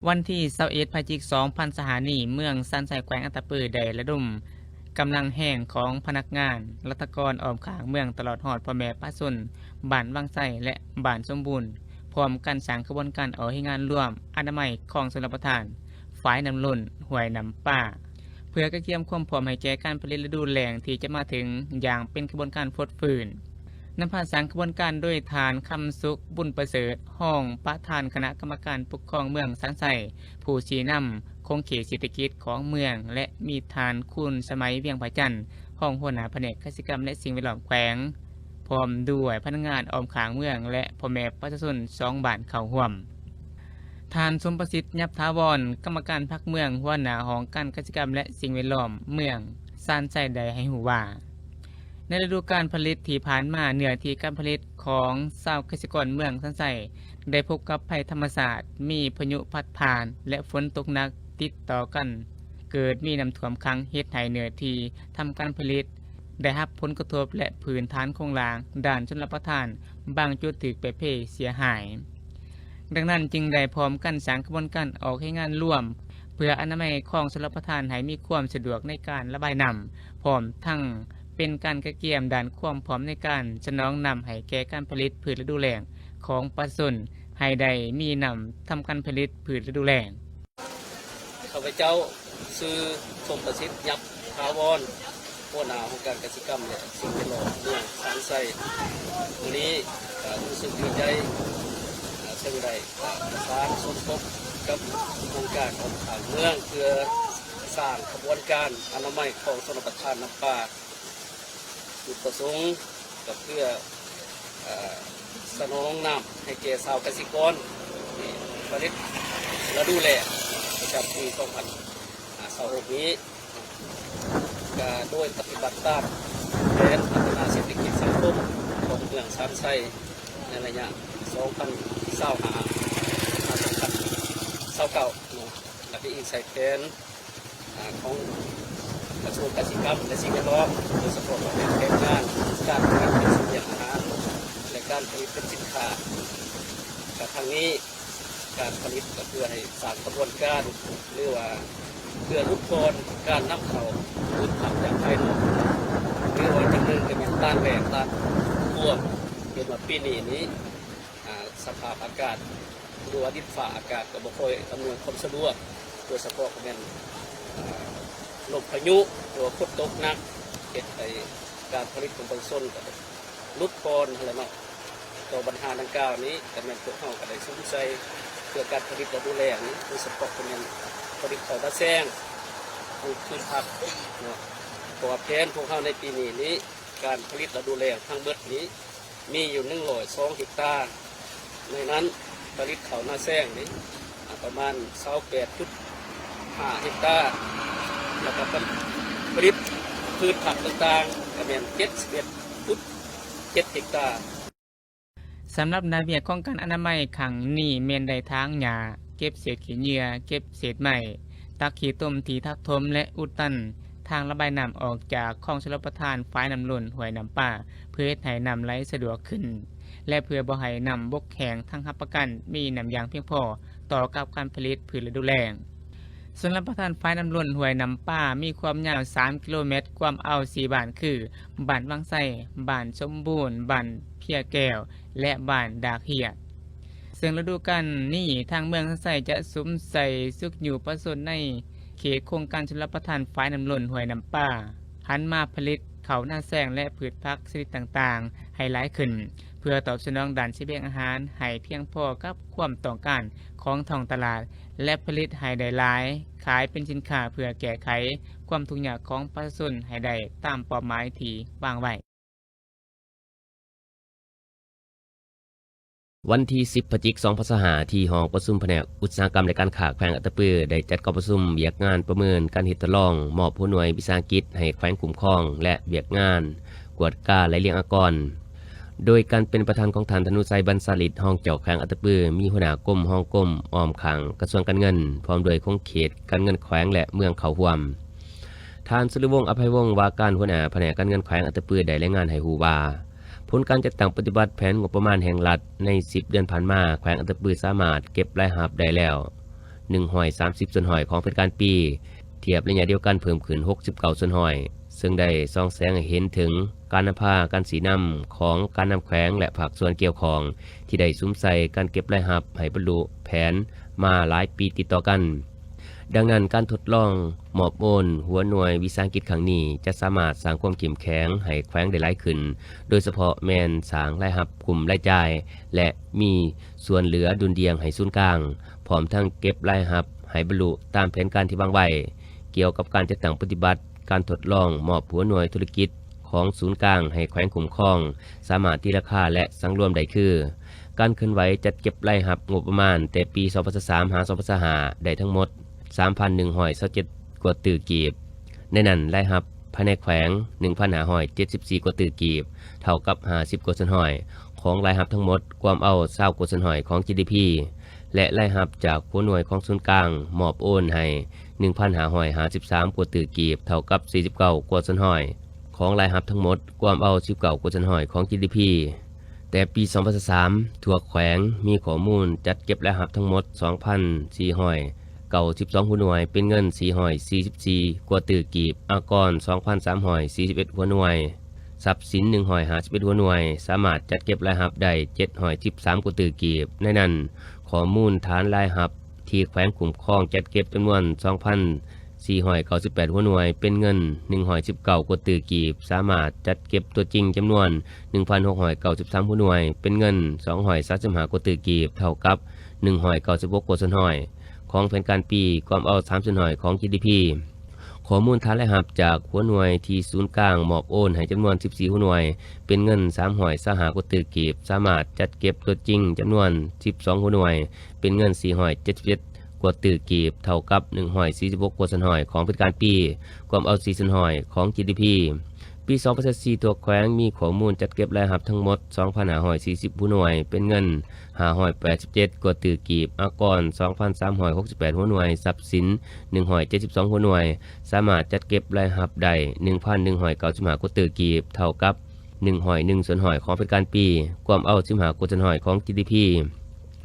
ວັນທີຊາວເອັດ ພະຈິກ ສອງພັນຊາວຫ້ານີ້, ເມືອງຊານໄຊ ແຂວງອັດຕະປື ໄດ້ລະດົມກຳລັງແຮງຂອງພະນັກງານ, ລັດຖະກອນອ້ອມຂ້າງເມືອງ ຕະຫຼອດຮອດພໍ່ແມ່ປະຊາຊົນບ້ານວັງໄຊ ແລະ ບ້ານສົມບູນ ພ້ອມກັນສ້າງຂະບວນການອອກແຮງງານລວມອະນາໄມຄອງຊົນລະປະທານ ຝາຍນ້ຳລົ້ນຫ້ວຍນ້ຳປາ ເພື່ອກະກຽມຄວາມພ້ອມໃຫ້ແກ່ການຜະລິດລະດູແລ້ງທີ່ຈະມາເຖິງຢ່າງເປັນຂະບວນການຟົດຟື້ນ. ນຳພາສ້າງຂະບວນການໂດຍທ່ານ ຄຳສຸກ ບຸນປະເສີດ ຮອງປະທານຄະນະກຳມະການປົກຄອງເມືອງຊານໄຊ, ຜູ້ຊີ້ນຳຂົງເຂດເສດຖະກິດຂອງເມືອງ ແລະ ມີທ່ານ ຄູນສະໄໝ ວຽງພະຈັນ ຮອງຫົວໜ້າພະແນກກະສິກຳ ແລະ ສິ່ງແວດລ້ອມແຂວງ ພ້ອມດ້ວຍພະນັກງານອ້ອມຂ້າງເມືອງ ແລະ ພໍ່ແມ່ປະຊາຊົນສອງບ້ານເຂົ້າຮ່ວມ. ທ່ານ ສົມປະສິດ ຫຍັບຖາວອນ ກຳມະການພັກເມືອງ ຫົວໜ້າຫ້ອງການກະສິກຳ ແລະ ສິ່ງແວດລ້ອມເມືອງຊານໄຊ ໄດ້ໃຫ້ຮູ້ວ່າ ໃນລະດູການຜະລິດທີ່ຜ່ານມາ, ເນື້ອທີ່ການຜະລິດຂອງຊາວກະສິກອນເມືອງຊານໄຊ ໄດ້ພົບກັບໄພທຳມະຊາດ, ມີພາຍຸພັດຜ່ານ ແລະ ຝົນຕົກໜັກຕິດຕໍ່ກັນ, ເກີດມີນ້ຳຖ້ວມຂັງ, ເຮັດໃຫ້ເນື້ອທີ່ທຳການຜະລິດໄດ້ຮັບຜົນກະທົບ ແລະ ພື້ນຖານໂຄງລ່າງດ້ານຊົນລະປະທານບາງຈຸດຖືກແປດເພເສຍຫາຍ. ດັ່ງນັ້ນຈຶ່ງໄດ້ພ້ອມກັນສ້າງຂະບວນການອອກແຮງງານລວມ ເພື່ອອະນາໄມຄອງຊົນລະປະທານໃຫ້ມີຄວາມສະດວກໃນການລະບາຍນ້ຳ, ພ້ອມທັງເປັນການກະກຽມດ້ານຄວາມພ້ອມໃນການສະໜອງນ້ຳໃຫ້ແກ່ການຜະລິດພືດລະດູແລ້ງຂອງປະຊາຊົນ ໃຫ້ໄດ້ມີນ້ຳທຳການຜະລິດພືດລະດູແລ້ງ. ຂ້າພະເຈົ້າຊື່ ສົມປະສິດ ຫຍັບຖາວອນ ຫົວໜ້າຫ້ອງການກະສິກຳ ແລະ ສິ່ງແວດລ້ອມເມືອງຊານໄຊ. ມື້ນີ້ກໍຮູ້ສຶກດີໃຈ ເຊິ່ງໄດ້ປະສານສົມທົບກັບອົງການອ້ອມຂ້າງເມືອງ ເພື່ອສ້າງຂະບວນການອະນາໄມຄອງຊົນລະປະທານນ້ຳປາ. ຈຸດປະສົງກໍເພື່ອ ເອີ ສະໜອງນ້ຳໃຫ້ແກ່ຊາວກະສິກອນທີ່ຜະລິດລະດູແລ້ງປະຈຳປີສອງພັນຊາວຫົກນີ້ ກະໂດຍປະຕິບັດຕາມແຜນພັດທະນາເສດຖະກິດສັງຄົມຂອງເມືອງຊານໄຊ ໃນໄລຍະສອງພັນຊາວຫ້າ ຫາ ສອງພັນຊາວເກົ້າເນາະ ແລະ ກະອີງໃສ່ແຜນ ອາ ຂອງກະຊວງກະສິກຳ ແລະ ສິ່ງແວດລ້ອມ ໂດຍສະເພາະກໍແມ່ນແຜນງານການຜະລິດເປັນສະບຽງອາຫານ ແລະ ການຜະລິດເປັນສິນຄ້າ. ກະທັງນີ້ ການຜະລິດກໍເພື່ອໃຫ້ສ້າງຂະບວນການ ຫຼືວ່າເພື່ອຫຼຸດຜ່ອນການນຳເຂົ້າພືດຜັກຈາກພາຍນອກ ຫຼືວ່າຢ່າງໜຶ່ງກໍແມ່ນຕ້ານແລ້ງ ຕ້ານຖ້ວມ. ເຫັນວ່າປີນີ້ນີ້ ອາ ສະພາບອາກາດ ຫຼືວ່າດິນຟ້າອາກາດກໍບໍ່ຄ່ອຍອຳນວຍຄວາມສະດວກ ໂດຍສະເພາະກໍແມ່ນ ອາ ລົມພາຍຸ ຫຼືວ່າຝົນຕົກໜັກ ເຮັດໃຫ້ການຜະລິດຂອງປະຊາຊົນກໍຫຼຸດຜ່ອນຫັ້ນແຫຼະເນາະ. ຕໍ່ບັນຫາດັ່ງກ່າວນີ້ ກໍແມ່ນພວກເຮົາກໍໄດ້ສຸມໃສ່ເພື່ອການຜະລິດລະດູແລ້ງນີ້ ໂດຍສະເພາະກໍແມ່ນຜະລິດເຂົ້ານາແຊງ ປູກພືດຜັກເນາະ. ເພາະວ່າແຜນພວກເຮົາໃນປີນີ້ນີ້ ການຜະລິດລະດູແລ້ງທັງເບິດນີ້ ມີຢູ່ໜຶ່ງຮ້ອຍສອງເຮັກຕາ, ໃນນັ້ນຜະລິດເຂົ້ານາແຊງນີ້ ອາ ປະມານຊາວແປດຈຸດຫ້າເຮັກຕາ ແລ້ວກໍຜະລິດພືດຜັກຕ່າງໆ ກໍແມ່ນເຈັດສິບເອັດຈຸດເຈັດເຮັກຕາ. ສຳລັບໜ້າວຽກຂອງການອະນາໄມຄັ້ງນີ້ແມ່ນໄດ້ຖາງຫຍ້າ, ເກັບເສດຂີ້ເຫຍື້ອ, ເກັບເສດໄມ້, ຕັກຂີ້ຕົມທີ່ທັບຖົມ ແລະ ອຸດຕັນທາງລະບາຍນ້ຳອອກຈາກຄອງຊົນລະປະທານຝາຍນ້ຳລົ້ນຫ້ວຍນ້ຳປາ ເພື່ອເຮັດໃຫ້ນ້ຳໄຫຼສະດວກຂຶ້ນ ແລະ ເພື່ອບໍ່ໃຫ້ນ້ຳບົກແຫ້ງ, ທັງຮັບປະກັນມີນ້ຳຢ່າງພຽງພໍຕໍ່ກັບການຜະລິດພືດລະດູແລ້ງ. ຊົນລະປະທານຝາຍນ້ຳລົ້ນຫ້ວຍນ້ຳປາ ມີຄວາມຍາວສາມກິໂລແມັດ, ກວມເອົາສີ່ບ້ານຄື ບ້ານວັງໄຊ, ບ້ານສົມບູນ, ບ້ານເພຍແກ້ວ ແລະ ບ້ານດາກເຮຍ. ເຊິ່ງລະດູການນີ້ ທາງເມືອງຊານໄຊຈະສຸມໃສ່ຊຸກຍູ້ປະຊາຊົນໃນເຂດໂຄງການຊົນລະປະທານຝາຍນ້ຳລົ້ນຫ້ວຍນ້ຳປາ ຫັນມາຜະລິດເຂົ້ານາແຊງ ແລະ ພືດຜັກຊະນິດຕ່າງໆໃຫ້ຫຼາຍຂຶ້ນ ເພື່ອຕອບສະໜອງດ້ານສະບຽງອາຫານໃຫ້ພຽງພໍກັບຄວາມຕ້ອງການຂອງທ້ອງຕະຫຼາດ ແລະ ຜະລິດໃຫ້ໄດ້ຫຼາຍ, ຂາຍເປັນສິນຄ້າເພື່ອແກ້ໄຂຄວາມທຸກຍາກຂອງປະຊາຊົນໃຫ້ໄດ້ຕາມເປົ້າໝາຍທີ່ວາງໄວ້. ວັນທີສິບ ພະຈິກ ສອງພັນຊາວຫ້າ ທີ່ຫ້ອງປະຊຸມພະແນກອຸດສາຫະກຳ ແລະ ການຄ້າແຂວງອັດຕະປື ໄດ້ຈັດກອງປະຊຸມວຽກງານປະເມີນການເຮັດທົດລອງ ມອບຫົວໜ່ວຍວິສາຫະກິດໃຫ້ແຂວງຄຸ້ມຄອງ ແລະ ວຽກງານກວດກາໄລ່ລຽງອາກອນ ໂດຍການເປັນປະທານຂອງທ່ານ ທະນູໄຊ ບັນສາລິດ ຮອງເຈົ້າແຂວງອັດຕະປື, ມີຫົວໜ້າກົມ, ຮອງກົມ, ອ້ອມຂ້າງກະຊວງການເງິນ ພ້ອມດ້ວຍຂົງເຂດການເງິນແຂວງ ແລະ ເມືອງເຂົ້າຮ່ວມ. ທ່ານ ສຸລິວົງ ອະໄພວົງ ວ່າການຫົວໜ້າພະແນກການເງິນແຂວງອັດຕະປື ໄດ້ລາຍງານໃຫ້ຮູ້ວ່າ ຜົນການຈັດຕັ້ງປະຕິບັດແຜນງົບປະມານແຫ່ງລັດໃນສິບເດືອນຜ່ານມາ, ແຂວງອັດຕະປືສາມາດເກັບລາຍຮັບໄດ້ແລ້ວ ໜຶ່ງຮ້ອຍສາມສິບສ່ວນຮ້ອຍຂອງແຜນການປີ, ທຽບໄລຍະດຽວກັນເພີ່ມຂຶ້ນຫົກສິບເກົ້າສ່ວນຮ້ອຍ, ເຊິ່ງໄດ້ສ່ອງແສງໃຫ້ເຫັນເຖິງການນຳພາການຊີ້ນຳຂອງການນຳແຂວງ ແລະ ພາກສ່ວນກ່ຽວຂ້ອງ ທີ່ໄດ້ສຸມໃສ່ການເກັບລາຍຮັບໃຫ້ບັນລຸແຜນມາຫຼາຍປີຕິດຕໍ່ກັນ. ດັ່ງນັ້ນ, ການທົດລອງມອບໂອນຫົວໜ່ວຍວິສາຫະກິດຄັ້ງນີ້ ຈະສາມາດສ້າງຄວາມເຂັ້ມແຂງໃຫ້ແຂວງໄດ້ຫຼາຍຂຶ້ນ, ໂດຍສະເພາະແມ່ນສ້າງລາຍຮັບ, ຄຸ້ມລາຍຈ່າຍ ແລະ ມີສ່ວນເຫຼືອດຸນດ່ຽງໃຫ້ສູນກາງ, ພ້ອມທັງເກັບລາຍຮັບໃຫ້ບັນລຸຕາມແຜນການທີ່ວາງໄວ້. ກ່ຽວກັບການຈັດຕັ້ງປະຕິບັດການທົດລອງມອບຫົວໜ່ວຍທຸລະກິດຂອງສູນກາງໃຫ້ແຂວງຄຸ້ມຄອງ, ສາມາດຕີລາຄາ ແລະ ສັງລວມໄດ້ຄື ການເຄື່ອນໄຫວຈັດເກັບລາຍຮັບງົບປະມານແຕ່ປີສອງພັນຊາວສາມ ຫາ ສອງພັນຊາວຫ້າ ໄດ້ທັງໝົດສາມພັນໜຶ່ງຮ້ອຍຊາວເຈັດກວ່າຕື້ກີບ. ໃນນັ້ນ, ລາຍຮັບພາຍໃນແຂວງໜຶ່ງພັນຫ້າຮ້ອຍເຈັດສິບສີ່ກວ່າຕື້ກີບ, ເທົ່າກັບຫ້າສິບກວ່າສ່ວນຮ້ອຍຂອງລາຍຮັບທັງໝົດ, ກວມເອົາຊາວກວ່າສ່ວນຮ້ອຍຂອງ ຈີດີພີ ແລະ ລາຍຮັບຈາກຫົວໜ່ວຍຂອງສູນກາງມອບໂອນໃຫ້ໜຶ່ງພັນຫ້າຮ້ອຍຫ້າສິບສາມກວ່າຕື້ກີບ, ເທົ່າກັບສີ່ສິບເກົ້າກວ່າສ່ວນຮ້ອຍຂອງລາຍຮັບທັງໝົດ, ກວມເອົາສິບເກົ້າກວ່າສ່ວນຮ້ອຍຂອງ ຈີດີພີ. ແຕ່ປີສອງພັນຊາວສາມ ທົ່ວແຂວງມີຂໍ້ມູນຈັດເກັບລາຍຮັບທັງໝົດສອງພັນສີ່ຮ້ອຍເກົ້າສິບສອງຫົວໜ່ວຍ, ເປັນເງິນສີ່ຮ້ອຍສີ່ສິບສີ່ກວ່າຕື້ກີບ, ອາກອນສອງພັນສາມຮ້ອຍສີ່ສິບເອັດຫົວໜ່ວຍ, ຊັບສິນໜຶ່ງຮ້ອຍຫ້າສິບເອັດຫົວໜ່ວຍ, ສາມາດຈັດເກັບລາຍຮັບໄດ້ເຈັດຮ້ອຍສິບສາມກວ່າຕື້ກີບ. ໃນນັ້ນ, ຂໍ້ມູນຖານລາຍຮັບທີ່ແຂວງຄຸ້ມຄອງຈັດເກັບຈຳນວນສອງພັນສີ່ຮ້ອຍເກົ້າສິບແປດຫົວໜ່ວຍ, ເປັນເງິນໜຶ່ງຮ້ອຍສິບເກົ້າກວ່າຕື້ກີບ, ສາມາດຈັດເກັບຕົວຈິງຈຳນວນໜຶ່ງພັນຫົກຮ້ອຍເກົ້າສິບສາມຫົວໜ່ວຍ, ເປັນເງິນສອງຮ້ອຍສາມສິບຫ້າກວ່າຕື້ກີບ, ເທົ່າກັບໜຶ່ງຮ້ອຍເກົ້າສິບຫົກກວ່າສ່ວນຮ້ອຍຂອງແຜນການປີ, ກວມເອົາສາມສ່ວນຮ້ອຍຂອງ ຈີດີພີ. ຂໍ້ມູນຖານລາຍຮັບຈາກຫົວໜ່ວຍທີ່ສູນກາງມອບໂອນໃຫ້ຈຳນວນສິບສີ່ຫົວໜ່ວຍ, ເປັນເງິນສາມຮ້ອຍຊາວຫ້າກວ່າຕື້ກີບ, ສາມາດຈັດເກັບຕົວຈິງຈຳນວນສິບສອງຫົວໜ່ວຍ, ເປັນເງິນສີ່ຮ້ອຍເຈັດສິບເຈັດກວ່າຕື້ກີບ, ເທົ່າກັບໜຶ່ງຮ້ອຍສີ່ສິບຫົກກວ່າສ່ວນຮ້ອຍຂອງແຜນການປີ, ກວມເອົາສີ່ສ່ວນຮ້ອຍຂອງ ຈີດີພີ. ປີສອງພັນຊາວສີ່ ທົ່ວແຂວງມີຂໍ້ມູນຈັດເກັບລາຍຮັບທັງໝົດສອງພັນຫ້າຮ້ອຍສີ່ສິບຫົວໜ່ວຍ, ເປັນເງິນ ຫ້າຮ້ອຍແປດສິບເຈັດກວ່າຕື້ກີບ, ອາກອນສອງພັນສາມຮ້ອຍຫົກສິບແປດຫົວໜ່ວຍ, ຊັບສິນໜຶ່ງຮ້ອຍເຈັດສິບສອງຫົວໜ່ວຍ, ສາມາດຈັດເກັບລາຍຮັບໄດ້ໜຶ່ງພັນໜຶ່ງຮ້ອຍເກົ້າສິບຫ້າກວ່າຕື້ກີບ, ເທົ່າກັບໜຶ່ງຮ້ອຍໜຶ່ງສ່ວນຮ້ອຍຂອງແຜນການປີ, ກວມເອົາສິບຫ້າກວ່າສ່ວນຮ້ອຍຂອງ ຈີດີພີ.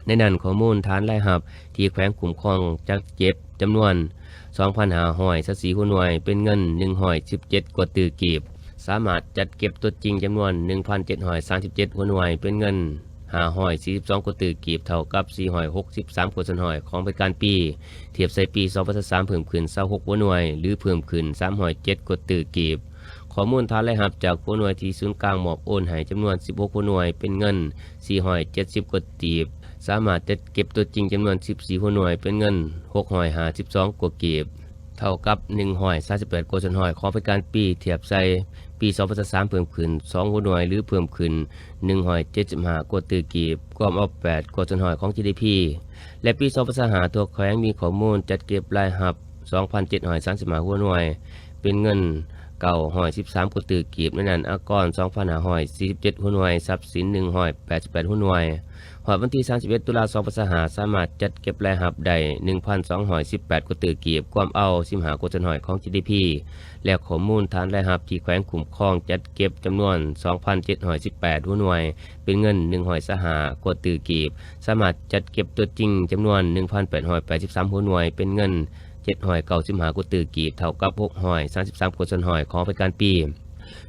ໃນນັ້ນ, ຂໍ້ມູນຖານລາຍຮັບທີ່ແຂວງຄຸ້ມຄອງຈັດເກັບ ຈຳນວນສອງພັນຫ້າຮ້ອຍຊາວສີ່ຫົວໜ່ວຍ, ເປັນເງິນໜຶ່ງຮ້ອຍສິບເຈັດກວ່າຕື້ກີບ, ສາມາດຈັດເກັບຕົວຈິງຈຳນວນໜຶ່ງພັນເຈັດຮ້ອຍສາມສິບເຈັດຫົວໜ່ວຍ, ເປັນເງິນຫ້າຮ້ອຍສີ່ສິບສອງກວ່າຕື້ກີບ, ເທົ່າກັບສີ່ຮ້ອຍຫົກສິບສາມກວ່າສ່ວນຮ້ອຍຂອງແຜນການປີ, ທຽບໃສ່ປີສອງພັນຊາວສາມ ເພີ່ມຂຶ້ນຊາວຫົກຫົວໜ່ວຍ ຫຼື ເພີ່ມຂຶ້ນສາມຮ້ອຍເຈັດກວ່າຕື້ກີບ. ຂໍ້ມູນຖານລາຍຮັບຈາກຫົວໜ່ວຍທີ່ສູນກາງມອບໂອນໃຫ້ຈຳນວນສິບຫົກຫົວໜ່ວຍ, ເປັນເງິນສີ່ຮ້ອຍເຈັດສິບກວ່າກີບ, ສາມາດຈັດເກັບຕົວຈິງຈຳນວນສິບສີ່ຫົວໜ່ວຍ, ເປັນເງິນຫົກຮ້ອຍຫ້າສິບສອງກວ່າກີບ, ເທົ່າກັບໜຶ່ງຮ້ອຍສາມສິບແປດກວ່າສ່ວນຮ້ອຍຂອງແຜນການປີ, ທຽບໃສ່ປີສອງພັນຊາວສາມ ເພີ່ມຂຶ້ນສອງຫົວໜ່ວຍ ຫຼື ເພີ່ມຂຶ້ນໜຶ່ງຮ້ອຍເຈັດສິບຫ້າກວ່າຕື້ກີບ, ກວມເອົາແປດກວ່າສ່ວນຮ້ອຍຂອງ ຈີດີພີ. ແລະ ປີສອງພັນຊາວຫ້າ ທົ່ວແຂວງມີຂໍ້ມູນຈັດເກັບລາຍຮັບສອງພັນເຈັດຮ້ອຍສາມສິບຫ້າຫົວໜ່ວຍ, ເປັນເງິນເກົ້າຮ້ອຍສິບສາມກວ່າຕື້ກີບ, ໃນນັ້ນອາກອນສອງພັນຫ້າຮ້ອຍສີ່ສິບເຈັດຫົວໜ່ວຍ, ຊັບສິນໜຶ່ງຮ້ອຍແປດສິບແປດຫົວໜ່ວຍ. ຮອດວັນທີສາມສິບເອັດ ຕຸລາ ສອງພັນຊາວຫ້າ ສາມາດຈັດເກັບລາຍຮັບໄດ້ໜຶ່ງພັນສອງຮ້ອຍສິບແປດກວ່າຕື້ກີບ, ກວມເອົາສິບຫ້າກວ່າສ່ວນຮ້ອຍຂອງ ຈີດີພີ ແລະ ຂໍ້ມູນຖານລາຍຮັບທີ່ແຂວງຄຸ້ມຄອງຈັດເກັບຈຳນວນສອງພັນເຈັດຮ້ອຍສິບແປດຫົວໜ່ວຍ, ເປັນເງິນໜຶ່ງຮ້ອຍຊາວຫ້າກວ່າຕື້ກີບ, ສາມາດຈັດເກັບຕົວຈິງຈຳນວນໜຶ່ງພັນແປດຮ້ອຍແປດສິບສາມຫົວໜ່ວຍ, ເປັນເງິນເຈັດຮ້ອຍເກົ້າສິບຫ້າກວ່າຕື້ກີບ, ເທົ່າກັບຫົກຮ້ອຍສາມສິບສາມກວ່າສ່ວນຮ້ອຍຂອງແຜນການປີ.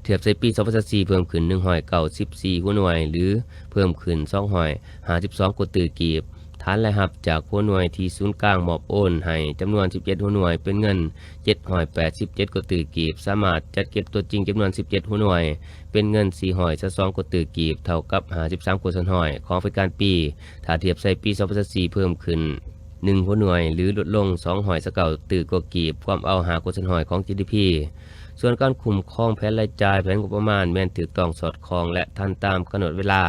ທຽບໃສ່ປີສອງພັນຊາວສີ່ ເພີ່ມຂຶ້ນໜຶ່ງຮ້ອຍເກົ້າສິບສີ່ຫົວໜ່ວຍ ຫຼື ເພີ່ມຂຶ້ນສອງຮ້ອຍຫ້າສິບສອງກວ່າຕື້ກີບ. ຖານລາຍຮັບຈາກຫົວໜ່ວຍທີ່ສູນກາງມອບໂອນໃຫ້ຈຳນວນສິບເຈັດຫົວໜ່ວຍ, ເປັນເງິນເຈັດຮ້ອຍແປດສິບເຈັດກວ່າຕື້ກີບ, ສາມາດຈັດເກັບຕົວຈິງຈຳນວນສິບເຈັດຫົວໜ່ວຍ, ເປັນເງິນສີ່ຮ້ອຍຊາວສອງກວ່າຕື້ກີບ, ເທົ່າກັບຫ້າສິບສາມກວ່າສ່ວນຮ້ອຍຂອງແຜນການປີ. ຖ້າທຽບໃສ່ປີສອງພັນຊາວສີ່ ເພີ່ມຂຶ້ນໜຶ່ງຫົວໜ່ວຍ ຫຼື ລົດລົງສອງຮ້ອຍຊາວເກົ້າຕື້ກວ່າກີບ, ກວມເອົາຫ້າກວ່າສ່ວນຮ້ອຍຂອງ ຈີດີພີ. ສ່ວນການຄຸ້ມຄອງແຜນລາຍຈ່າຍ, ແຜນງົບປະມານແມ່ນຖືກຕ້ອງສອດຄ່ອງ ແລະ ທັນຕາມກຳນົດເວລາ.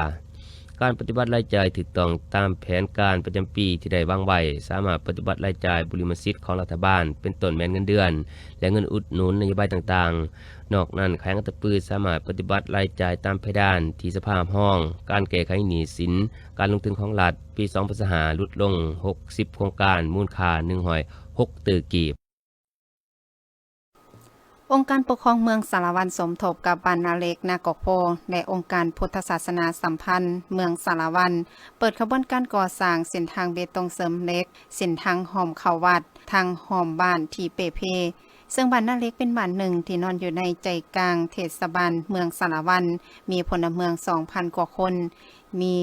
ການປະຕິບັດລາຍຈ່າຍຖືກຕ້ອງຕາມແຜນການປະຈຳປີທີ່ໄດ້ວາງໄວ້, ສາມາດປະຕິບັດລາຍຈ່າຍບຸລິມະສິດຂອງລັດຖະບານ, ເປັນຕົ້ນແມ່ນເງິນເດືອນ ແລະ ເງິນອຸດໜູນນະໂຍບາຍຕ່າງໆ. ນອກນັ້ນ, ແຂວງອັດຕະປືສາມາດປະຕິບັດລາຍຈ່າຍຕາມເພດານທີ່ສະພາຮັບຮອງ, ການແກ້ໄຂໜີ້ສິນ, ການລົງທຶນຂອງລັດ, ປີສອງພັນຊາວຫ້າ ຫຼຸດລົງຫົກສິບໂຄງການ, ມູນຄ່າໜຶ່ງຮ້ອຍຫົກຕື້ກີບ. ອົງການປົກຄອງເມືອງສາລະວັນສົມທົບກັບບ້ານນາເຫຼັກ ນາກອກໂພ ແລະ ອົງການພຸດທະສາສະໜາສຳພັນເມືອງສາລະວັນ ເປີດຂະບວນການກໍ່ສ້າງເສັ້ນທາງເບຕົງເສີມເຫຼັກ, ເສັ້ນທາງອ້ອມເຂົ້າວັດ, ທາງອ້ອມບ້ານທີ່ເປ່ເພ, ເຊິ່ງບ້ານນາເຫຼັກເປັນບ້ານໜຶ່ງທີ່ນອນຢູ່ໃນໃຈກາງເທດສະບານເມືອງສາລະວັນ, ມີພົນລະເມືອງສອງພັນກວ່າຄົນ, ມີ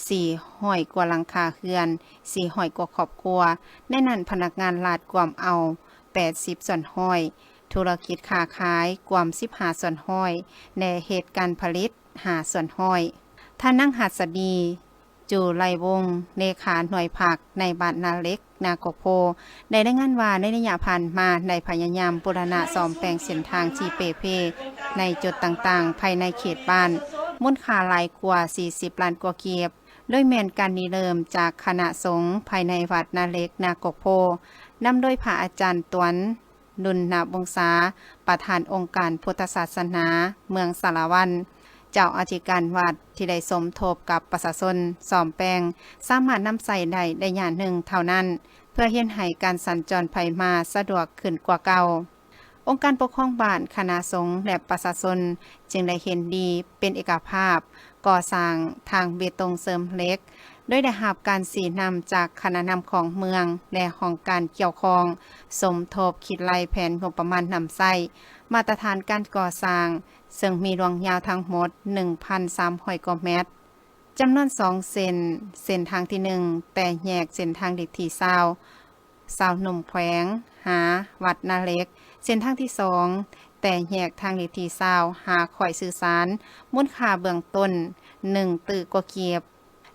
ສີ່ຮ້ອຍກວ່າຫຼັງຄາເຮືອນ, ສີ່ຮ້ອຍກວ່າຄອບຄົວ, ໃນນັ້ນພະນັກງານລັດກວມເອົາ ແປດສິບສ່ວນຮ້ອຍ, ທຸລະກິດຄ້າຂາຍກວມສິບຫ້າສ່ວນຮ້ອຍ ແລະ ເຮັດການຜະລິດຫ້າສ່ວນຮ້ອຍ. ທ່ານນາງ ຫັດສະດີ ຈູໄລວົງ ເລຂາໜ່ວຍພັກໃນບ້ານນາເຫຼັກ ນາກອກໂພ ໄດ້ລາຍງານວ່າ ໃນໄລຍະຜ່ານມາໄດ້ພະຍາຍາມບູລະນະສ້ອມແປງເສັ້ນທາງທີ່ເປ່ເພໃນຈຸດຕ່າງໆ ພາຍໃນເຂດບ້ານ ມູນຄ່າຫຼາຍກວ່າສີ່ສິບລ້ານກວ່າກີບ, ໂດຍແມ່ນການລິເລີ່ມຈາກຄະນະສົງພາຍໃນວັດນາເຫຼັກ ນາກອກໂພ ນຳໂດຍພະອາຈານຕວນ ດຸນນະວົງສາ ປະທານອົງການພຸດທະສາສະໜາເມືອງສາລະວັນ, ເຈົ້າອະທິການວັດທີ່ໄດ້ສົມທົບກັບປະຊາຊົນສ້ອມແປງ ສາມາດນຳໃຊ້ໄດ້ໄລຍະໜຶ່ງເທົ່ານັ້ນ ເພື່ອເຮັດໃຫ້ການສັນຈອນໄປມາສະດວກຂຶ້ນກວ່າເກົ່າ. ອົງການປົກຄອງບ້ານ, ຄະນະສົງ ແລະ ປະຊາຊົນຈຶ່ງໄດ້ເຫັນດີເປັນເອກະພາບ ກໍ່ສ້າງທາງເບຕົງເສີມເຫຼັກ ໂດຍໄດ້ຮັບການຊີ້ນຳຈາກຄະນະນຳຂອງເມືອງ ແລະ ຫ້ອງການກ່ຽວຂ້ອງ ສົມທົບຄິດໄລ່ແຜນງົບປະມານນຳໃຊ້ ມາດຕະຖານການກໍ່ສ້າງ, ເຊິ່ງມີລວງຍາວທັງໝົດໜຶ່ງພັນສາມຮ້ອຍກວ່າແມັດ, ຈຳນວນສອງເສັ້ນ, ເສັ້ນທາງທີໜຶ່ງ ແຕ່ແຍກເສັ້ນທາງເລກທີຊາວ ຊາວໜຸ່ມແຂວງ ຫາວັດນາເຫຼັກ, ເສັ້ນທາງທີສອງ ແຕ່ແຍກທາງເລກທີຊາວ ຫາຄ້ອຍສື່ສານ, ມູນຄ່າເບື້ອງຕົ້ນໜຶ່ງຕື້ກວ່າກີບ.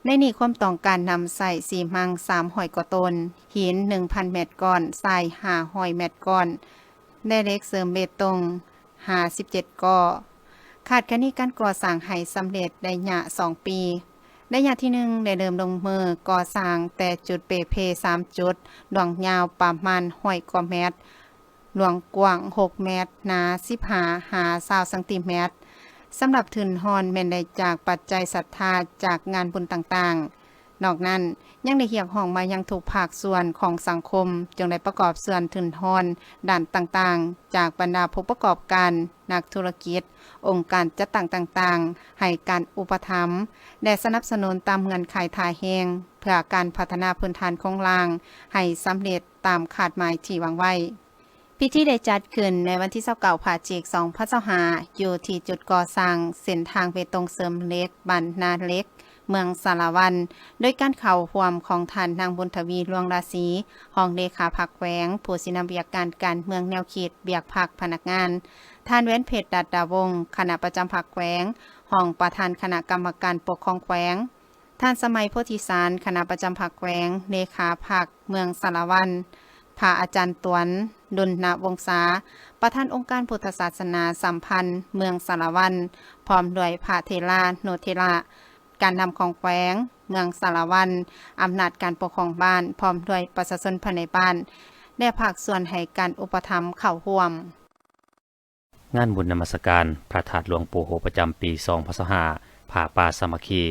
ໃນນີ້ຄວາມຕ້ອງການນຳໃຊ້ຊີມັງສາມຮ້ອຍກວ່າໂຕນ, ຫີນໜຶ່ງພັນແມັດກ້ອນ, ຊາຍຫ້າຮ້ອຍແມັດກ້ອນ ແລະ ເຫຼັກເສີມເບຕົງ ຫ້າສິບເຈັດກໍ. ຄາດຄະເນການກໍ່ສ້າງໃຫ້ສຳເລັດໄລຍະສອງປີ. ໄລຍະທີໜຶ່ງໄດ້ເລີ່ມລົງມືກໍ່ສ້າງແຕ່ຈຸດເປ່ເພສາມຈຸດ, ລວງຍາວປະມານຮ້ອຍກວ່າແມັດ, ລວງກວ້າງຫົກແມັດ, ໜາສິບຫ້າຫາຊາວຊັງຕີແມັດ. ສຳລັບທຶນຮອນແມ່ນໄດ້ຈາກປັດໄຈສັດທາຈາກງານບຸນຕ່າງໆ. ນອກນັ້ນ, ຍັງໄດ້ຮຽກຮ້ອງມາຍັງທຸກພາກສ່ວນຂອງສັງຄົມ ຈົ່ງໄດ້ປະກອບສ່ວນທຶນຮອນດ້ານຕ່າງໆ ຈາກບັນດາຜູ້ປະກອບການ, ນັກທຸລະກິດ, ອົງການຈັດຕັ້ງຕ່າງໆ ໃຫ້ການອຸປະຖຳ ແລະ ສະໜັບສະໜູນຕາມເງື່ອນໄຂທ່າແຮງ ເພື່ອການພັດທະນາພື້ນຖານໂຄງລ່າງໃຫ້ສຳເລັດຕາມຄາດໝາຍທີ່ວາງໄວ້. ພິທີໄດ້ຈັດຂຶ້ນໃນວັນທີຊາວເກົ້າ ພະຈິກ ສອງພັນຊາວຫ້າ ຢູ່ທີ່ຈຸດກໍ່ສ້າງເສັ້ນທາງເບຕົງເສີມເຫຼັກບ້ານນາເຫຼັກ ເມືອງສາລະວັນ, ໂດຍການເຂົ້າຮ່ວມຂອງທ່ານນາງ ບຸນທະວີ ລວງລາສີ ຮອງເລຂາພັກແຂວງ, ຜູ້ຊີ້ນຳວຽກງານການເມືອງແນວຄິດວຽກພັກພະນັກງານ, ທ່ານ ແຫວນເພັດ ລັດດາວົງ ຄະນະປະຈຳພັກແຂວງ, ຮອງປະທານຄະນະກຳມະການປົກຄອງແຂວງ, ທ່ານ ສະໄໝ ໂພທິສານ ຄະນະປະຈຳພັກແຂວງ, ເລຂາພັກເມືອງສາລະວັນ, ພະອາຈານຕວນ ດຸນນະວົງສາ ປະທານອົງການພຸດທະສາສະໜາສຳພັນເມືອງສາລະວັນ, ພ້ອມດ້ວຍພະເຖລານຸເຖລະ, ການນຳຂອງແຂວງ, ເມືອງສາລະວັນ, ອຳນາດການປົກຄອງບ້ານ, ພ້ອມດ້ວຍປະຊາຊົນພາຍໃນບ້ານ ແລະ ພາກສ່ວນໃຫ້ການອຸປະຖຳເຂົ້າຮ່ວມ. ງານບຸນນະມັດສະການພະທາດຫຼວງປູ່ໂຮປະຈຳປີສອງພັນຊາວຫ້າ ຜ້າປ່າສາມັກຄີ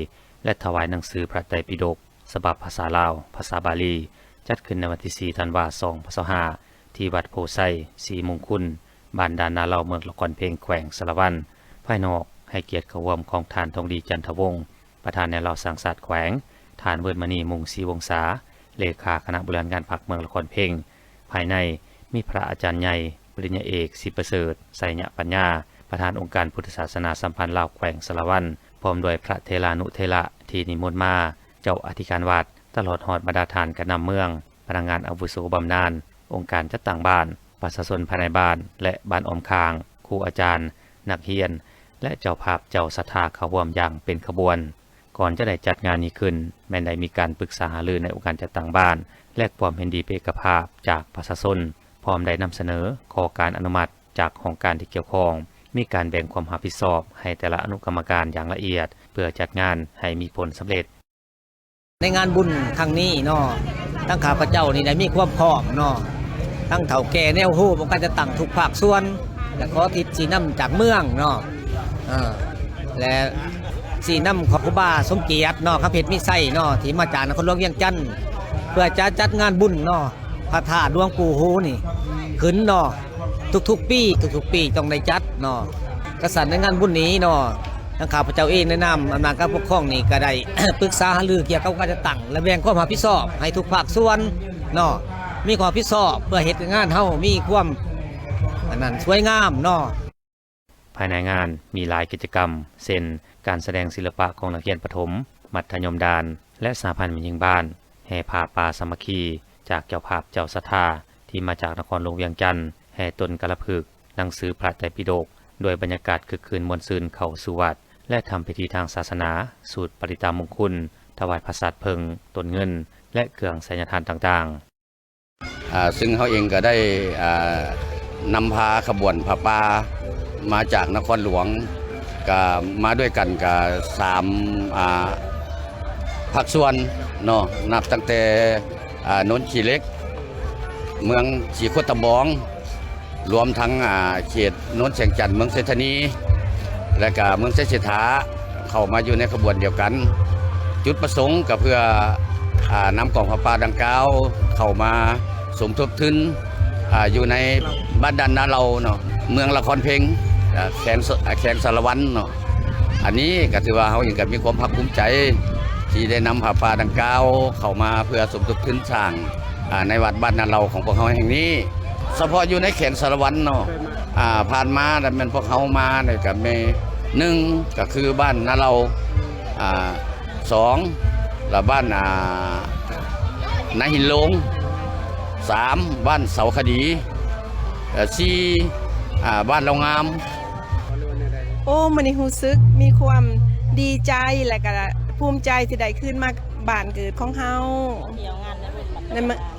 ແລະ ຖວາຍໜັງສືພະໄຕປິດົກ ສະບັບພາສາລາວ, ພາສາບາລີ ຈັດຂຶ້ນໃນວັນທີສີ່ ທັນວາ ສອງພັນຊາວຫ້າ ທີ່ວັດໂພໄຊ ສີມຸງຄຸນ, ບ້ານດ່ານນາເລົາ, ເມືອງລະຄອນເພັງ, ແຂວງສາລະວັນ. ພາຍນອກໃຫ້ກຽດເຂົ້າຮ່ວມຂອງທ່ານ ທອງດີ ຈັນທະວົງ ປະທານແນວລາວສ້າງຊາດແຂວງ, ທ່ານ ເວີດມະນີ ມຸງສີວົງສາ ເລຂາຄະນະບໍລິຫານງານພັກເມືອງລະຄອນເພັງ, ພາຍໃນມີພະອາຈານໃຫຍ່ ປະລິນຍາເອກ ສິດປະເສີດ ໄຊຍະປັນຍາ ປະທານອົງການພຸດທະສາສະໜາສຳພັນລາວແຂວງສາລະວັນ, ພ້ອມດ້ວຍພະເຖລານຸເຖລະທີ່ນິມົນມາ, ເຈົ້າອະທິການວັດ, ຕະຫຼອດຮອດບັນດາທ່ານການນຳເມືອງ, ພະນັກງານອາວຸໂສບຳນານ, ອົງການຈັດຕັ້ງບ້ານ, ປະຊາຊົນພາຍໃນບ້ານ ແລະ ບ້ານອ້ອມຂ້າງ, ຄູອາຈານ, ນັກຮຽນ ແລະ ເຈົ້າພາບເຈົ້າສັດທາເຂົ້າຮ່ວມຢ່າງເປັນຂະບວນ. ກ່ອນຈະໄດ້ຈັດງານນີ້ຂຶ້ນ, ແມ່ນໄດ້ມີການປຶກສາຫາລືໃນອົງການຈັດຕັ້ງບ້ານ, ແລກຄວາມເຫັນດີເປັນເອກະພາບຈາກປະຊາຊົນ, ພ້ອມໄດ້ນຳສະເໜີຂໍການອະນຸມັດຈາກຫ້ອງການທີ່ກ່ຽວຂ້ອງ, ມີການແບ່ງຄວາມຮັບຜິດຊອບໃຫ້ແຕ່ລະອະນຸກຳມະການຢ່າງລະອຽດ ເພື່ອຈັດງານໃຫ້ມີຜົນສຳເລັດ. ໃນງານບຸນຄັ້ງນີ້ເນາະ, ທາງຂ້າພະເຈົ້ານີ້ໄດ້ມີຄວາມພ້ອມເນາະ, ທັງເຖົ້າແກ່ແນວໂຮມອົງການຈັດຕັ້ງທຸກພາກສ່ວນ ແລະ ຂໍທິດຊີ້ນຳຈາກເມືອງເນາະ, ເອີ ແລະ ຊີ້ນຳຂອງຄູບາສົມກຽດເນາະ, ຄຳເພັດ ມີໄຊເນາະ, ທີ່ມາຈາກນະຄອນຫຼວງວຽງຈັນ ເພື່ອຈະຈັດງານບຸນເນາະ, ພະທາດຫຼວງປູ່ໂຮນີ້ຂຶ້ນເນາະ, ທຸກໆປີ ທຸກໆປີຕ້ອງໄດ້ຈັດເນາະ. ກະສັນໃນງານບຸນນີ້ເນາະ ທາງຂ້າພະເຈົ້າເອງໃນນາມອຳນາດການປົກຄອງນີ້ກະໄດ້ ປຶກສາຫາລືກ່ຽວກັບການຈັດຕັ້ງ ແລະ ແບ່ງຄວາມຮັບຜິດຊອບໃຫ້ທຸກພາກສ່ວນເນາະ ມີຄວາມຮັບຜິດຊອບເພື່ອເຮັດໃຫ້ງານເຮົາມີຄວາມ ອັນນັ້ນ ສວຍງາມເນາະ. ພາຍໃນງານມີຫຼາຍກິດຈະກຳ ເຊັ່ນ ການສະແດງສິລະປະຂອງນັກຮຽນປະຖົມ, ມັດທະຍົມດ້ານ ແລະ ສະຫະພັນແມ່ຍິງບ້ານ, ແຫ່ຜ້າປ່າສາມັກຄີຈາກເຈົ້າພາບເຈົ້າສັດທາທີ່ມາຈາກນະຄອນຫຼວງວຽງຈັນ, ແຫ່ຕົ້ນກາລະພຶກ, ໜັງສືພະໄຕປິດົກ ດ້ວຍບັນຍາກາດຄຶກຄື້ນມ່ວນຊື່ນເຂົ້າສູ່ວັດ ແລະ ທຳພິທີທາງສາສະໜາ ສູດປະລິດຕະມຸງຄຸນ, ຖວາຍພະສັດເຜິ້ງ, ຕົ້ນເງິນ ແລະ ເຄື່ອງໄສຍະທານຕ່າງໆ. ອ່າ ຊຶ່ງເຮົາເອງກໍໄດ້ ອ່າ ນຳພາຂະບວນຜ້າປ່າມາຈາກນະຄອນຫຼວງ ກໍມາດ້ວຍກັນກໍສາມ ອ່າ ພາກສ່ວນເນາະ ນັບຕັ້ງແຕ່ ອ່າ ໂນນຂີ້ເຫຼັກ, ເມືອງສີໂຄດຕະບອງ, ລວມທັງ ອ່າ ເຂດໂນນແສງຈັນ ເມືອງໄຊທານີ ແລະກະເມືອງໄຊເສດຖາ ເຂົ້າມາຢູ່ໃນຂະບວນດຽວກັນ. ຈຸດປະສົງກໍເພື່ອ ອ່າ ນຳກອງຜ້າປ່າດັ່ງກ່າວເຂົ້າມາສົມທົບທຶນ ອ່າ ຢູ່ໃນບ້ານດ່ານນາເລົາເນາະ ເມືອງລະຄອນເພັງ ແຂວງ ແຂວງສາລະວັນເນາະ. ອັນນີ້ກໍຖືວ່າເຮົາເອງກໍມີຄວາມພາກພູມໃຈ ທີ່ໄດ້ນຳຜ້າປ່າດັ່ງກ່າວເຂົ້າມາເພື່ອສົມທົບທຶນສ້າງ ອ່າ ໃນວັດບ້ານນາເລົາຂອງພວກເຮົາແຫ່ງນີ້. ສະເພາະຢູ່ໃນແຂວງສາລະວັນເນາະ ອ່າ ຜ່ານມາແລ້ວແມ່ນພວກເຮົາມານີ້ກໍມີ ໜຶ່ງ ກໍຄືບ້ານນາເລົາ ອ່າ ສອງ ລະບ້ານ ອ່າ ນາຫີນໂລງ, ສາມ ບ້ານເສົາຄະດີ, ເອີ່ ສີ່ ອ່າ ບ້ານເລົ່າງາມ. ໂອ້ ມື້ນີ້ຮູ້ສຶກມີຄວາມດີໃຈ ແລະກະພູມໃຈທີ່ໄດ້ຄືນມາບ້ານເກີດຂອງເຮົາ.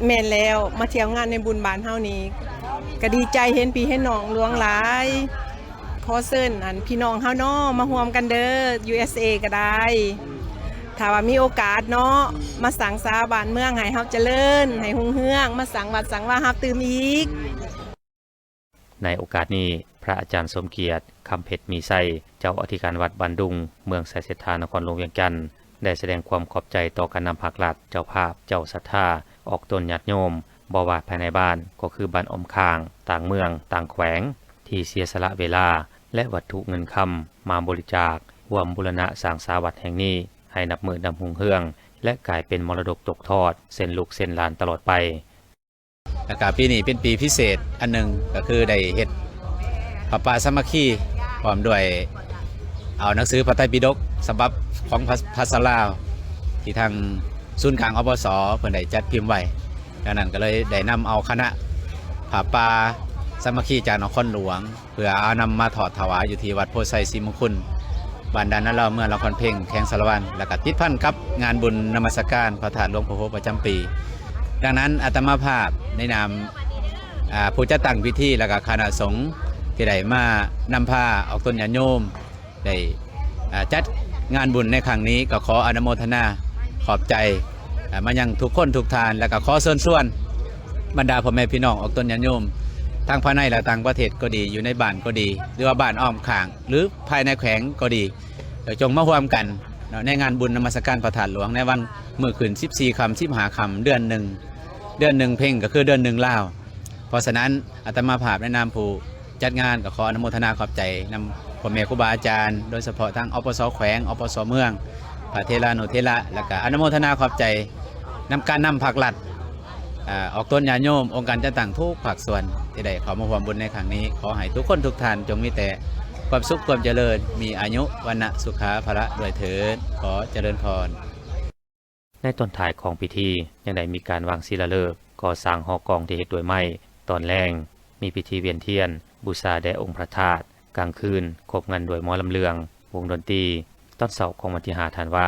ແມ່ນແລ້ວ ມາທ່ຽວງານໃນບຸນບ້ານເຮົານີ້ ກະດີໃຈເຫັນພີ່ເຫັນນ້ອງຫຼວງຫຼາຍ. ຂໍເຊີນ ອັນ ພີ່ນ້ອງເຮົາເນາະ ມາຮ່ວມກັນເດີ ຢູເອສເອ ກໍໄດ້ ຖ້າວ່າມີໂອກາດເນາະ ມາສ້າງສາບ້ານເມືອງໃຫ້ເຮົາຈະເລີນ ໃຫ້ຮຸ່ງເຮືອງ ມາສ້າງວັດສ້າງວາຮັບຕື່ມອີກ. ໃນໂອກາດນີ້ ພະອາຈານສົມກຽດ ຄຳເພັດມີໄຊ ເຈົ້າອະທິການວັດບ້ານດຸງ ເມືອງໄຊເສດຖາ ນະຄອນຫຼວງວຽງຈັນ ໄດ້ສະແດງຄວາມຂອບໃຈຕໍ່ການນຳພາກລັດ, ເຈົ້າພາບ, ເຈົ້າສັດທາ, ອອກຕົນຍາດໂຍມ ບໍ່ວ່າພາຍໃນບ້ານ ກໍຄືບ້ານອ້ອມຂ້າງ, ຕ່າງເມືອງ, ຕ່າງແຂວງ ທີ່ເສຍສະຫຼະເວລາ ແລະ ວັດຖຸເງິນຄຳ ມາບໍລິຈາກ ຮ່ວມບູລະນະສ້າງສາວັດແຫ່ງນີ້ ໃຫ້ນັບມື້ນັບຮຸ່ງເຮືອງ ແລະ ກາຍເປັນມໍລະດົກຕົກທອດເຊັ່ນລູກເຊັ່ນຫຼານຕະຫຼອດໄປ. ແລ້ວກະປີນີ້ເປັນປີພິເສດອັນໜຶ່ງ ກໍຄືໄດ້ເຮັດຜ້າປ່າສາມັກຄີ ພ້ອມດ້ວຍເອົາໜັງສືພະໄຕປິດົກສະບັບຂອງພາ ພາສາລາວ ທີ່ທາງສູນກາງ ອປສ ເພິ່ນໄດ້ຈັດພິມໄວ້. ດັ່ງນັ້ນກໍເລີຍໄດ້ນຳເອົາຄະນະຜ້າປ່າສາມັກຄີຈາກນະຄອນຫຼວງ ເພື່ອເອົານຳມາຖອດຖວາຍຢູ່ທີ່ວັດໂພໄຊສີມຸງຄຸນ ບ້ານດ່ານນາເລົາ ເມືອງລະຄອນເພັງ ແຂວງສາລະວັນ ແລ້ວກໍຕິດພັນກັບງານບຸນນະມັດສະການພະທາດຫຼວງພໍ່ໂຫປະຈຳປີ. ດັ່ງນັ້ນ ອາດຕະມາພາບໃນນາມ ອ່າ ຜູ້ຈັດຕັ້ງພິທີ ແລ້ວກໍຄະນະສົງທີ່ໄດ້ມານຳພາອອກຕົນຍາດໂຍມ ໄດ້ ອ່າ ຈັດງານບຸນໃນຄັ້ງນີ້ ກໍຂໍອະນຸໂມທະນາຂອບໃຈ ອ່າ ມາຍັງທຸກຄົນທຸກທ່ານ ແລ້ວກໍຂໍເຊີນຊວນບັນດາພໍ່ແມ່ພີ່ນ້ອງອອກຕົນຍາດໂຍມ ທັງພາຍໃນ ແລະ ຕ່າງປະເທດກໍດີ ຢູ່ໃນບ້ານກໍດີ ຫຼືວ່າບ້ານອ້ອມຂ້າງ ຫຼືພາຍໃນແຂວງກໍດີ ກໍຈົ່ງມາຮ່ວມກັນເນາະ ໃນງານບຸນນະມັດສະການພະທາດຫຼວງ ໃນວັນມື້ຂຶ້ນສິບສີ່ຄ່ຳ ສິບຫ້າຄ່ຳ ເດືອນໜຶ່ງ ເດືອນໜຶ່ງເພັງ ກໍຄືເດືອນໜຶ່ງລາວ. ເພາະສະນັ້ນ ອາດຕະມາພາບໃນນາມຜູ້ ຈັດງານກໍຂໍອະນຸໂມທະນາຂອບໃຈນຳພໍ່ແມ່ຄູບາອາຈານ ໂດຍສະເພາະທາງ ອປສ ແຂວງ, ອປສ ເມືອງ, ພະເຖລານຸເຖລະ ແລ້ວກະອະນຸໂມທະນາຂອບໃຈນຳການນຳພາກລັດ ອາ ອອກຕົນຍາດໂຍມ, ອົງການຈັດຕັ້ງທຸກພາກສ່ວນ ທີ່ໄດ້ເຂົ້າມາຮ່ວມບຸນໃນຄັ້ງນີ້. ຂໍໃຫ້ທຸກຄົນທຸກທ່ານຈົ່ງມີແຕ່ຄວາມສຸກຄວາມຈະເລີນ, ມີອາຍຸ ວັນນະ ສຸຂະ ພະລະ ດ້ວຍເທີ້ນ. ຂໍຈະເລີນພອນ. ໃນຕອນທ້າຍຂອງພິທີ ຍັງໄດ້ມີການວາງສິລາເລີກ ກໍ່ສ້າງຫໍກອງທີ່ເຮັດດ້ວຍໄມ້. ຕອນແລງ ມີພິທີວຽນທຽນ ບູຊາແດ່ອົງພະທາດ. ກາງຄືນ ຄົບງັນດ້ວຍໝໍລຳເລື່ອງ, ວົງດົນຕີ. ຕອນເຊົ້າຂອງວັນທີຫ້າ ທັນວາ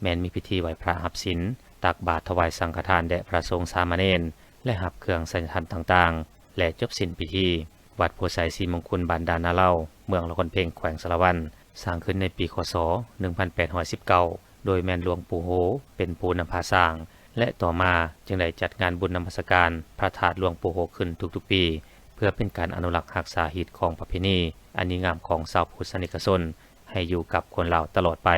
ແມ່ນມີພິທີໄຫວ້ພະຮັບສິນ, ຕັກບາດຖວາຍສັງຄະທານແດ່ພະສົງສາມະເນນ ແລະ ຮັບເຄື່ອງໄສຍະທານຕ່າງໆ ແລະ ຈົບສິ້ນພິທີ. ວັດໂພໄຊສີມຸງຄຸນ ບ້ານດ່ານນາເລົາ ເມືອງລະຄອນເພັງ ແຂວງສາລະວັນ ສ້າງຂຶ້ນໃນປີ ຄ.ສ. ໜຶ່ງພັນແປດຮ້ອຍສິບເກົ້າ ໂດຍແມ່ນຫຼວງປູ່ໂຮເປັນຜູ້ນຳພາສ້າງ ແລະ ຕໍ່ມາຈຶ່ງໄດ້ຈັດງານບຸນນະມັດສະການພະທາດຫຼວງປູ່ໂຮຂຶ້ນທຸກໆປີ ເພື່ອເປັນການອະນຸລັກຮັກສາຮີດຄອງປະເພນີອັນດີງາມຂອງຊາວພຸດສະນິກະຊົນ ໃຫ້ຢູ່ກັບຄົນລາວຕະຫຼອດໄປ.